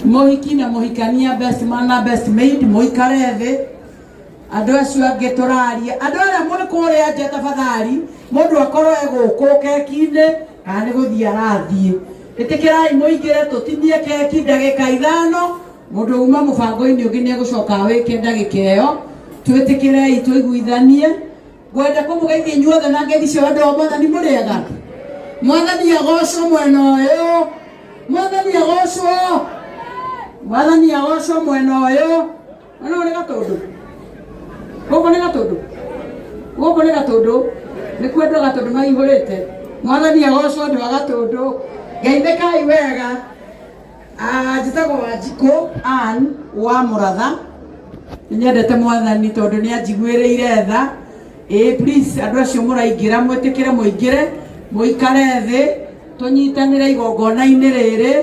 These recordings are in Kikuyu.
Mũhiki na mũhikania, best man na best maid, mũikare thĩ. Andũ acio angĩ tũraria, andũ arĩa mwĩ kũrĩa nja, tafadhali, mũndũ akorwo e gũkũ keki-inĩ kana nĩ gũthiĩ arathiĩ, ĩtĩkĩrai mũingĩre tũtinie keki ndagĩka 5. Mũndũ uma mũbango-inĩ ũngĩ nĩ egũcoka awĩke ndagĩka ĩyo. Twĩtĩkĩrei tũiguithanie. Ngwenda kũmũgeithia inyuothe na ngeithi cia wendo wa Mwathani. Mũrĩega? Mwathani agocwo. Mwena ũyũ, Mwathani agocwo, Mwathani agocwo. Mwena ũyũ, mwena ũyũ nĩ Gatũndũ, gũkũ nĩ Gatũndũ, gũkũ nĩ Gatũndũ, nĩkuo andũ a Gatũndũ maihũrĩte. Mwathani agocwo, andũ a Gatũndũ. Ngeithĩkai wega. Ah, njĩtagwo Wanjikũ Ann wa Mũratha. Nĩ nyendete Mwathani tondũ nĩ anjiguĩrĩire tha. Ĩĩ, please, andũ acio mũraingĩra, mwĩtĩkĩre mũingĩre, mũikare thĩ, tũnyitanĩre igongona-inĩ rĩrĩ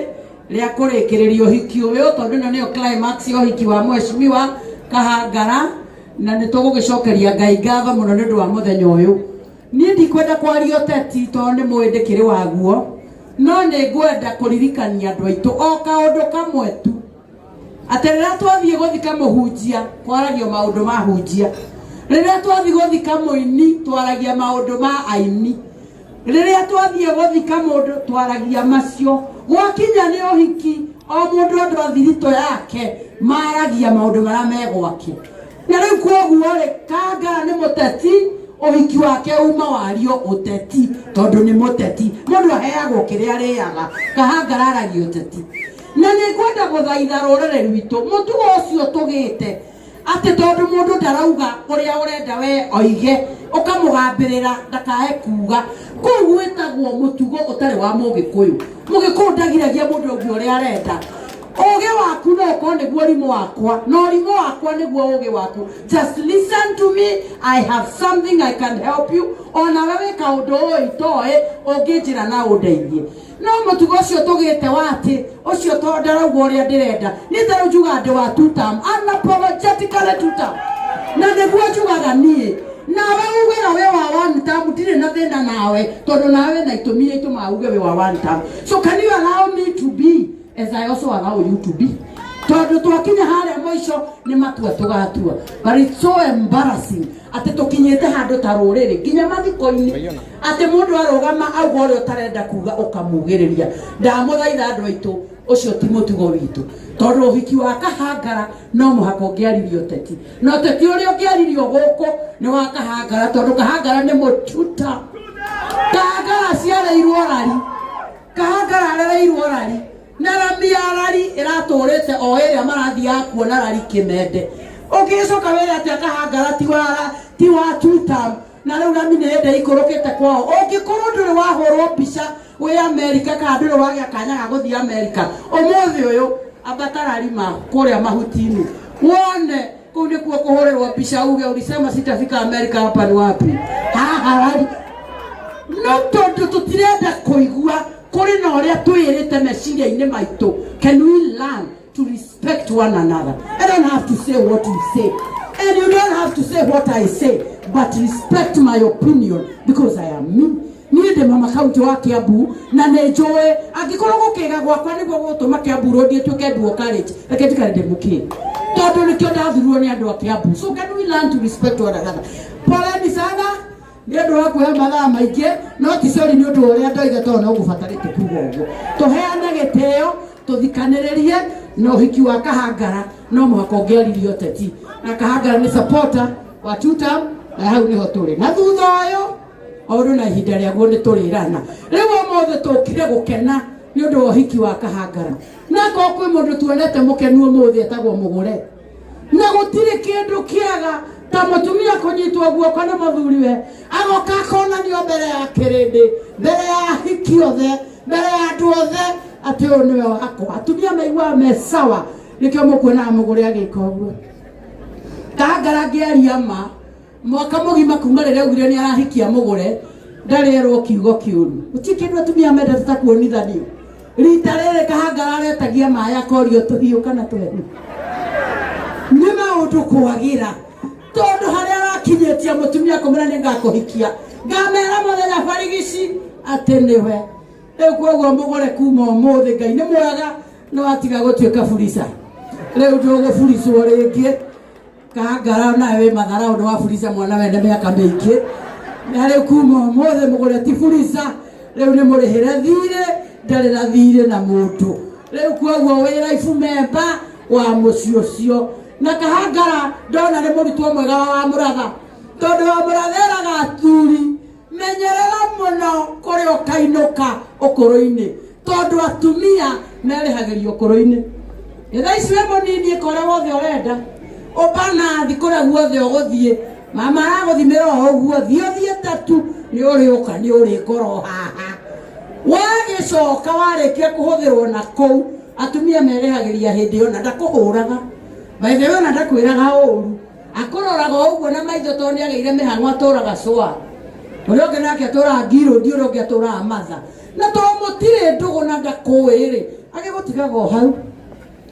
rĩa kũrĩkĩrĩria ũhiki ũyũ, tondũ ĩno nĩyo climax ya ũhiki wa Mheshimiwa Kahangara, na nĩ tũgũgĩcokeria Ngai ngatho mũno nĩ ũndũ wa mũthenya ũyũ. Niĩ ndikwenda kwaria ũteti tondũ nĩ mũĩ ndĩkĩrĩ waguo, no nĩ ngwenda kũririkania andũ aitũ o kaũndũ kamwe tu, atĩ rĩrĩa twathiĩ gũthika mũhunjia, kwaragio maũndũ ma hunjia; rĩrĩa twathiĩ gũthika mũini, twaragia maũndũ ma aini; rĩrĩa twathiĩ gũthika mũndũ, twaragia macio. Gwakinya nĩ ũhiki, o mũndũ, andũ a thiritũ yake maragia maũndũ marĩa me gwake. Na rĩu kwoguo rĩ, Kangara nĩ mũteti, ũhiki wake uma wario ũteti tondũ nĩ mũteti. Mũndũ aheagwo kĩrĩa arĩaga. Kahangara aragia ũteti. Na nĩ ngwenda gũthaitha rũrĩrĩ rwitũ, mũtugo ũcio tũgĩte atĩ tondũ mũndũ ndarauga ũrĩa ũrenda we oige, ũkamũgambĩrĩra ndakae kuga, kũu gwĩtagwo mũtugo ũtarĩ wa Mũgĩkũyũ. Mũgĩkũyũ ndagiragia mũndũ auge ũrĩa arenda. Ũgĩ waku no ũkorwo nĩguo ũrimũ wakwa, na ũrimũ wakwa nĩguo ũgĩ waku. Just listen to me, I have something I can help you. Onawe wĩ kaũndũ ũĩ itoĩ, ũngĩnjĩra na ũndeithie. No mũtugo ũcio tũgĩte wa atĩ ũcio to ndarauga ũrĩa ndĩrenda, niĩ ta rĩu njugaga ndĩ wa two term, unapologetically two term, na nĩguo njugaga niĩ. Nawe ugaga wĩ wa one term, ndirĩ na thĩna nawe, tondũ nawe wĩna itũmi iria itũmaga uge wĩ wa one term. So can you allow me to be as I also allow you to be? Tondũ twakinya harĩa mũico nĩ matua tũgatua. But it's so embarrassing atĩ tũkinyĩte handũ ta rũrĩrĩ, nginya mathiko-inĩ, atĩ mũndũ arũgama auga ũrĩa ũtarenda kuga, ũkamugĩrĩria. Ndamũthaitha, andũ aitũ, ũcio ti mũtugo witũ, tondũ ũhiki wa Kahangara no mũhaka ũngĩaririe ũteti, na ũteti ũrĩa ũngĩaririo gũkũ nĩ wa Kahangara, tondũ Kahangara nĩ mũtuta. Kahangara aciarĩirwo rari, Kahangara arereirwo rari, na rami ya rari ĩratũrĩte o ĩrĩa marathiaga kuona rari kĩmende. Ũngĩgĩcoka wĩre atĩa Kahangara ti wa two term, na rĩu rami nĩ hĩndĩ ĩikũrũkĩte kwao? Ũngĩkorwo ndũrĩ wahũrwo mbica wĩ Amerika kana ndũrĩ wagĩa kanya ga gũthiĩ Amerika, ũmũthĩ ũyũ ambata rarima kũrĩa mahuti-inĩ wone kũu nĩkuo kũhũrĩrwo mbica, uge, "Ulisema sitafika Amerika, hapa ni wapi?" Haha rari. No tondũ tũtirenda kũigua, kũrĩ na ũrĩa twĩrĩte meciria-inĩ maitũ. Can we learn to respect one another? I don't have to say what you say and you don't have to say what I say, but respect my opinion because I am me. Niĩ ndĩ mama kaunti wa Kiambu na nĩ njũĩ angĩkorwo gũkĩga gwakwa nĩguo gũgũtũma Kiambu Road ĩtuĩke dual carriage, reke njikare ndĩ mũkĩ, tondũ nĩkĩo ndathurirwo nĩ andũ a Kiambu. So can we learn to respect one another? Poleni sana nĩ ũndũ wa kuoya mathaa maingĩ, no ti sorry nĩ ũndũ wa ũrĩa ndoiga, tondũ no ngũbatarĩte kuga ũguo. Tũheane gĩtĩo, tũthikanĩrĩrie, na ũhiki wa Kahangara no mũhaka ũngĩaririe ũteti, na Kahangara nĩ supporter wa two term, na hau nĩho tũrĩ. Na thutha ũyũ o ũndũ na ihinda rĩaguo nĩ tũrĩrana. Rĩu ũmũthĩ tũkire gũkena nĩ ũndũ wa ũhiki wa Kahangara, na korwo kwĩ mũndũ tuonete mũkenu ũmũthĩ, etagwo Mũgũre. Na gũtirĩ kĩndũ kĩega ta mũtumia kũnyitwo guoko nĩ mũthuriwe, agoka akonanio mbere ya kĩrĩndĩ, mbere ya ahiki othe, mbere ya andũ othe, atĩ ũyũ nĩwe wakwa. Atumia maiguaga me sawa, nĩkĩo mũkuonaga Mũgũre agĩka ũguo. Kahangara ngĩaria ma, mwaka mũgima kuma rĩrĩa augire nĩ arahikia Mũgũre, ndarĩ erwo kiugo kĩũru. Gũtirĩ kĩndũ atumia mendete ta kuonithanio. Rita rĩrĩ Kahangara aretagia maĩ, akorio tũhiũ kana tũhehu, nĩ maũndũ kwagĩra, tondũ harĩa arakinyĩtie mũtumia kũmwĩra nĩ ngakũhikia, ngamera mũthenya barigici atĩ nĩwe. Rĩu koguo Mũgũre, kuma ũmũthĩ Ngai nĩ mwega. Nĩ watiga gũtuĩka burisa, rĩu ndũgũburiswo rĩngĩ. Kangara nawe wĩ matharau, nĩ waburisa mwana wene mĩaka mĩingĩ, na rĩu kuma ũmũthĩ mũgũre ti burisa, rĩu nĩ mũrĩhĩre thirĩ, ndarĩ na thirĩ na mũndũ rĩu. Koguo wĩ life member wa mũciĩ ũcio. Na kahangara ndona nĩ mũrutwo mwega wa Mũratha, tondũ wa Mũratha eraga athuri, menyerera mũno kũrĩa ũkainũka ũkũrũ-inĩ, tondũ atumia merĩhagĩrio ũkũrũ-inĩ. Thaa ici wĩ mũnini, ĩka ũrĩa wothe ũrenda, ũbanathi kũrĩa guothe ũgũthiĩ, mama aragũthimĩra o ũguo, thiĩ ũthiĩ tatu, nĩ ũrĩũka, nĩ ũrĩkorwo haha. Wagĩcoka warĩkia kũhũthĩrwo na kũu, atumia merĩhagĩria hĩndĩ ĩyo, na ndakũhũraga, by the way, ona ndakwĩraga ũru, akũroraga o ũguo na maitho, tondũ nĩ agĩire mĩhang'o, atũraga cwa, ũrĩa ũngĩ nake atũraga ngirũndi, ũrĩa ũngĩ atũraga matha, na tondũ mũtirĩ ndũgũ na ndakũĩ rĩ, agĩgũtigaga o hau,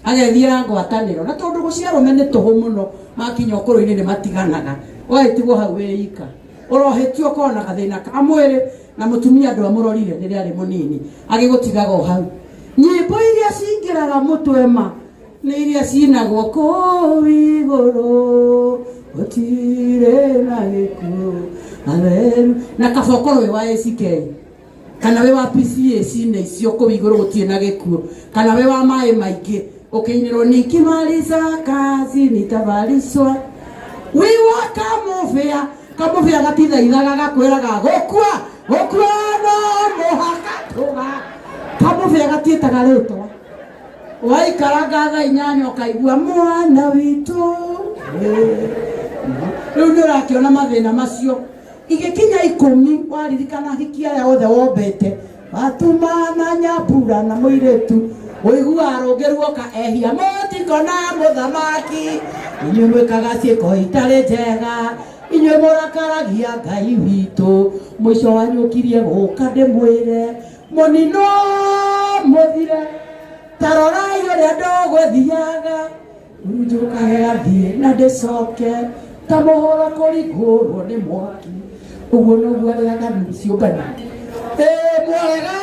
agethiĩra ngwatanĩro. Na tondũ gũcia arũme nĩ tũhũ mũno, makinya ũkũrũ-inĩ nĩ matiganaga, ũgagĩtigwo hau wĩ ika, ũrohĩtio, ũkorwo na gathĩna ka mwĩrĩ, na mũtumia andũ amũrorire rĩrĩa arĩ mũnini, agĩgũtigaga o hau. Nyĩmbo iria cingĩraga mũtwe ma nĩ iria cinagwo kũu igũrũ gũtirĩ na gĩkuũ atheru, na kaba ũkorwo wĩ wa ACK kana wĩ wa PCA, cine icio kũu igũrũ gũtirĩ na gĩkuũ, kana wĩ wa maĩ maingĩ ũkĩinĩrwo nikimaliza kazi nitavalishwa. Wĩ wa kamũbĩa, kamũbĩa gatithaithaga, gakwĩraga gũkua, gũkua no mũhaka tũga. Kamũbĩa gatiĩtaga rĩtwa. Waikaranga thaa 8 ũkaigua mwana witũ. Rĩu nĩ ũrakĩona mathĩna macio. Igĩkinya 10, waririkana hiki arĩa othe wombete watuma na nyambura na mũirĩtu, ũiguaga rũngĩ ruoka, ehia mũtikona mũthamaki, inyuĩ mwĩkaga ciĩko itarĩ njega, inyuĩ mũrakaragia Ngai witũ, mũico wanyu ũkirie gũka, ndĩmwĩre mũnino mũthire. Ta rorai ũrĩa ndũgũthiaga, rurunjũkage gathiĩ na ndĩcoke ta mũhũra kũringũrwo nĩ mwaki. Ũguo noguo arĩa aganu ciũngano ĩ mwarega.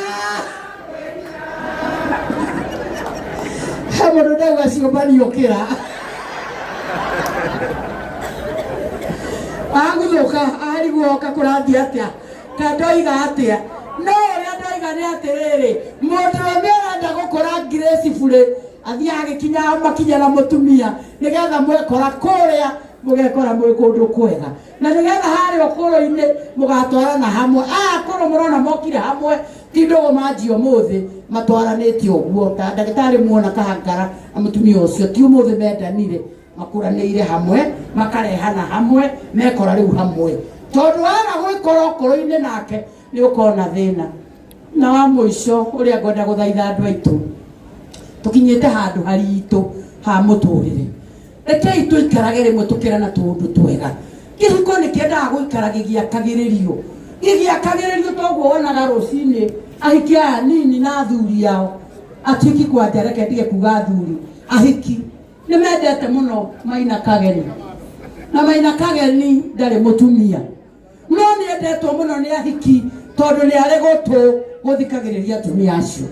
He mũndũ ndauga ciũmbanio kĩra aguthũka arigwo oka kũrathiĩ atĩa, ka ndoiga atĩa. No ũrĩa ndoiga nĩ atĩrĩrĩ, mũndũrũme ũrenda gũkũra gracefully athiaga agĩkinya makinya na mũtumia, nĩgetha mwekora kũrĩa mũgekora mwĩ kũndũ kwega, na nĩgetha harĩa ũkũrũ-inĩ mũgatwarana hamwe. Aya akũrũ mũrona mokire hamwe ti ndũgũ manjia ũmũthĩ, matwaranĩte ũguo ta ndagĩtarĩ muona kahangara na mũtumia ũcio, ti ũmũthĩ mendanire, makũranĩire hamwe, makarehana hamwe, mekora rĩu hamwe, tondũ waga gwĩkora ũkũrũ-inĩ nake nĩ ũkona thĩna. Na wa mũico ũrĩa ngwenda gũthaitha andũ aitũ, tũkinyĩte handũ haritũ ha mũtũrĩre, rekei tũikarage rĩmwe tũkĩrana tũũndũ twega. Kĩhiko nĩ kĩendaga gũikara gĩgĩakagĩrĩrio, gĩgĩakagĩrĩrio, toguo wonaga rũcinĩ ahiki aya nini na athuri ao atuĩki kwanja, reke ndige kuga athuri, ahiki nĩ mendete mũno Maina Kageni, na Maina Kageni ndarĩ mũtumia, no nĩ endetwo mũno nĩ ahiki tondũ nĩ arĩ gũtũ gũthikagĩrĩria atumia acio.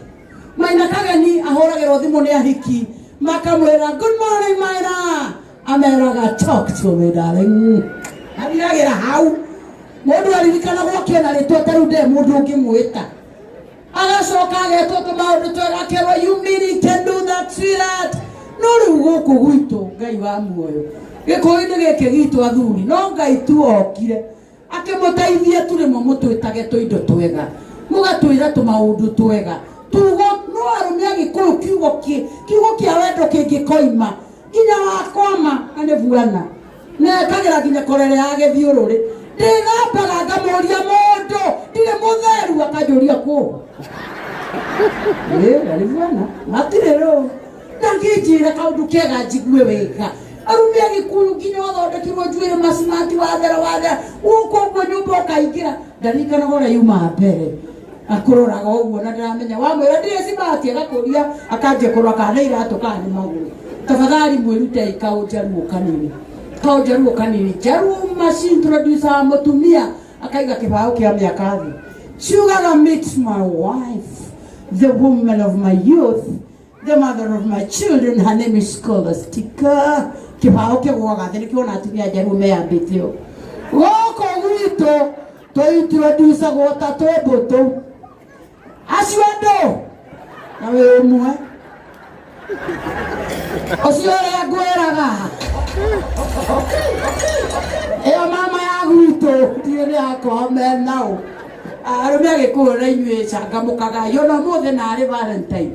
Maina Kageni ahũragĩrwo thimũ nĩ ahiki, makamwĩra, "Good morning, Maina." Ameraga, "Talk to me, darling." Athiragĩra hau. Mũndũ aririkanagwo akĩona rĩtwa ta rĩu, ndee mũndũ ũngĩmwĩta, agacoka agetwo tũmaũndũ twega, akerwo, "You mean you can do that, sweetheart?" No rĩu gũkũ gwitũ, Ngai wa muoyo, gĩkũyũ-inĩ gĩkĩ gitũ, athuri no Ngai tu okire akĩmũteithia tu rĩmwe mũtwĩtage tũindo twega, mũgatwĩra tũmaũndũ twega tugo. No arũme a Gĩkũyũ, kiugo kĩ kiugo kĩa wendo kĩngĩkoima nginya wakwama na nĩ buana na ekagĩra nginya korere ya gĩthiũrũrĩ, ndĩthambaga ngamũria mũndũ ndirĩ mũtheru, akanjũria kũ arĩ buana matirĩ rũ ndangĩnjĩra kaũndũ kega njigue wega. Arũme a Gĩkũyũ nginya ũthondekirwo njuĩrĩ macimati, wathera wathera gũkũ ũguo nyũmba ũkaingĩra, ndaririkanaga ũrĩa yuma mbere akũroraga ũguo, na ndĩramenya wamwĩra ndirĩ cimati, agakũria akanjia kũrora kana nĩ iratũ kana nĩ magũrũ. Tafadhali mwĩrutei kaũnjaruo kanini, kaũnjaruo kanini. Njaruo macintroducaga mũtumia akaiga kĩbaũ kĩa mĩaka thĩ, ciugaga, "Meet my wife, the woman of my youth." The mother of my children, her name is Scholastica. Kĩbaũ kĩgũaga thĩ nĩkĩo ona atumia njerũ meyambĩte ũũ. Gũkũ gwitũ tũintroducagwo ta twĩ mbũtũ. Acio andũ na wĩ ũmwe ũcio ũrĩa ngwĩraga ĩyo mama ya gwitũ ndiũĩ nĩ yakwa menaũ. Arũme agĩkũyũ na inyuĩ cangamũkaga ona ũmũthĩ narĩ Valentine.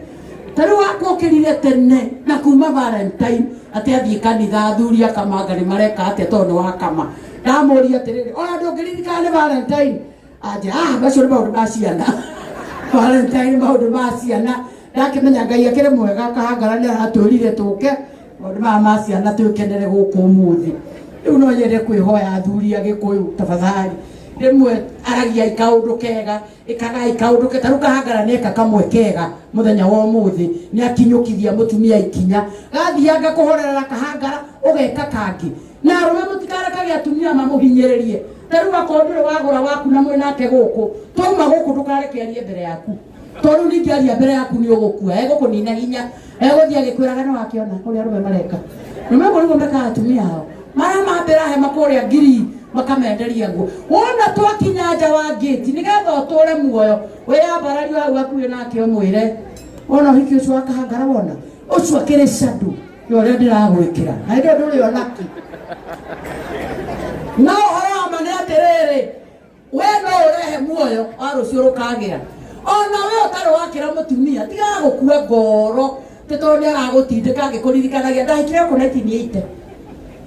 Ta rĩu wakwokĩrire tene na kuma Valentine atĩ athiĩ kanitha athuri akamanga nĩ mareka atĩa tondũ nĩ wakama. Ndamũria atĩrĩrĩ, ona ndũngĩririkana nĩ Valentine? Anje, ah, macio nĩ maũndũ ma ciana. Valentine maũndũ ma ciana. Ndakĩmenya Ngai akĩrĩ mwega kahangara nĩ aratwĩrire tũke maũndũ maya ma ciana twĩkenere gũkũ ũmũthĩ. Rĩu no nyende kwĩhoya athuri a Gĩkũyũ tafadhali, rĩmwe aragiai kaũndũ kega, ĩkagai kaũndũ kega. Ta rĩu kahangara nĩeka kamwe kega mũthenya wa ũmũthĩ, nĩakinyũkithia mũtumia ikinya. Gathianga kũhorerera kahangara, ũgeka kangĩ. Na arũme mũtikarekage atumia mamũhinyĩrĩrie. Ta rĩu akorwo ndũrĩ wagũra waku na mwĩnake gũkũ, twauma gũkũ ndũkareke arie mbere yaku. Tondũ rĩu ningĩ aria mbere yaku nĩ ũgũkua, egũkũnina hinya, egũthiĩ agĩkwĩraga nĩ wakĩona ũrĩa arũme mareka. Nĩ ũguo nĩguo mekaga atumia ao. Maramambĩra hema kũrĩa ngiri makamenderia nguo. Wona twakinya nja wa ngĩti nĩgetha ũtũre muoyo, wĩyambararie hau hakuhĩ nake ũmwĩre, wona ũhiki ũcio wa kahangara wona, ũcio akĩrĩ candũ nĩ ũrĩa ndĩragwĩkĩra. Na hĩndĩ ĩyo ndũrĩ onaki. No ũhoro wa ma nĩ atĩrĩrĩ, we no ũrehe muoyo wa rũciũ rũkagĩra. Ona we ũtarĩ wakĩra mũtumia, tigaga gũkua ngoro tĩ tondũ nĩ aragũtindĩka agĩkũririkanagia ndahikire gũkũ 1980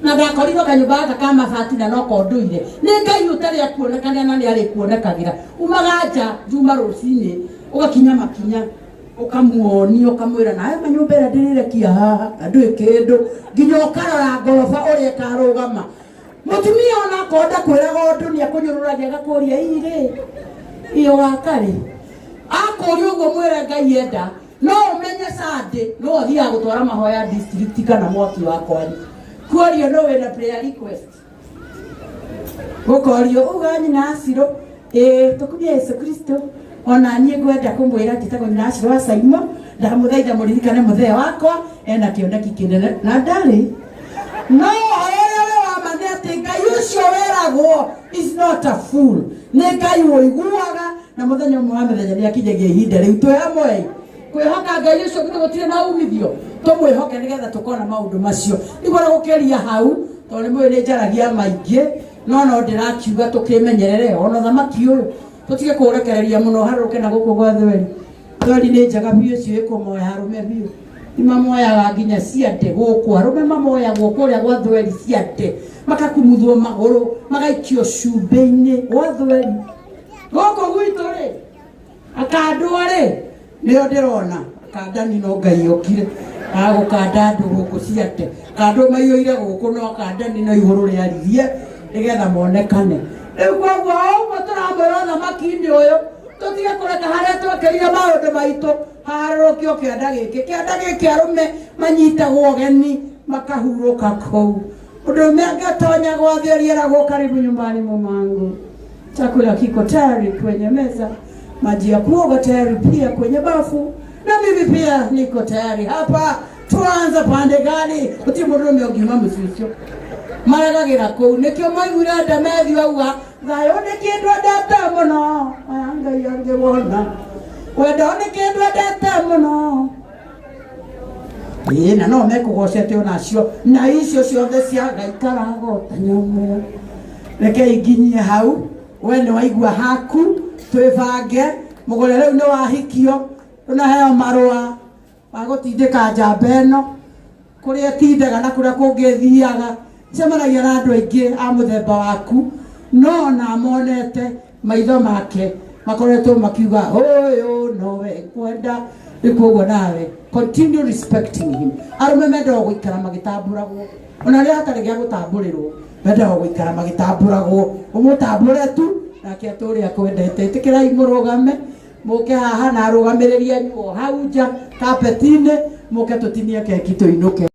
na ndakorirwo kanyũmba gaka ka mabati na no konduire. Nĩ Ngai ũtarĩ akuonekanĩra na nĩ arĩkuonekagĩra. Umaga nja njuma rũcinĩ ũgakinya makinya ũkamuonia ũkamwĩra nawe manyũmba ĩrĩa ndĩrĩrekia haha na ndũĩ kĩndũ nginya ũkarora ngoroba ũrĩa ĩkarũgama. Mũtumia ona akorwo ndakwĩraga ũndũ nĩ akũnyũrũragia agakũria irĩ iyo wakarĩ akũria ũguo mwĩre Ngai enda no ũmenye Sunday no athiaga gũtwara mahoya district kana mwaki wa kwanyu kuorio no wĩna prayer request gũkorio uga nyina Acirũ ĩĩ tũkumia Yesu Kristo ona niĩ ngwenda kũmwĩra njĩtagwo nyina Acirũ wa Saimo ndamũthaitha mũririkane mũthee wakwa ena kĩoneki kĩnene na ndarĩ no ũhoro ũrĩa wĩ wa ma nĩ atĩ Ngai ũcio weragwo is not a fool nĩ Ngai ũiguaga na mũthenya ũmwe wa mĩthenya nĩ akinyagia ihinda rĩu twĩ hamwe kwĩhoka Ngai ũcio githĩ gũtirĩ na umithio tũmwĩhoke nĩgetha tũkona maũndũ macio nĩguo na gũkĩria hau tondũ nĩ mũĩ nĩ njaragia maingĩ no no ndĩrakiuga tũkĩmenyerere ona thamaki ũyũ tũtige kũrekereria mũno harũke na gũkũ gwa thweri thweri nĩ njega biũ ũcio ĩkũmoya arũme biũ nĩmamoyaga nginya ciande gũkũ arũme mamoyagwo kũrĩa gwa thweri ciande makakumuthwo magũrũ magaikio cumbĩ-inĩ gwa thweri gũkũ gwitũ rĩ akandwo rĩ nĩo ndĩrona kandani no Ngai okire agũkanda andũ gũkũ ciate kandwo maiyũire gũkũ no kandani no igũrũ rĩaririe nĩgetha monekane rĩu koguo o ũguo tũramwĩra ũthamaki-inĩ ũyũ tũtige kũreka harĩa twekĩrire maũndũ maitũ harũrũkio kĩanda gĩkĩ kĩanda gĩkĩ arũme manyitagwo ũgeni makahurũka kũu mũndũ ũmwe angĩtonya gwa theri eragwo karibu nyumbani mwangu chakula kiko tayari kwenye meza maji ya kuoga tayari pia kwenye bafu na mimi pia niko tayari hapa tuanza pande gani uti mũndũ ũmwe ũngiuma mũciĩ ũcio maregagĩra kũu nĩkĩo maiguire Ndemethi auga thayũ nĩ kĩndũ endete mũno aya Ngai angĩwona wendo nĩ kĩndũ endete mũno ĩĩ na no mekũgocete onacio na icio ciothe cia gaikarago ta nyamũ reke nginyie hau we nĩ waigua haku twĩbange mũgũre rĩu nĩ wahikio ũnaheo marũa ma gũtindĩka njamba ĩno kũrĩa ĩtindaga na kũrĩa kũngĩ ĩthiaga cemanagia na andũ aingĩ a mũthemba waku no ona monete maitho make makoretwo makiuga ũyũ nowe ngwenda rĩu koguo nawe continue respecting him arũme mendaga gũikara magĩtambũragwo ona rĩrĩa hatarĩ gĩa gũtambũrĩrwo mendaga gũikara magĩtambũragwo ũmũtambũre tu nake atũre akwendete ĩtĩkĩrai mũrũgame mũke haha na arũgamĩrĩri anyu o hau nja kapeti-inĩ mũke tũtinie keki tũinũke.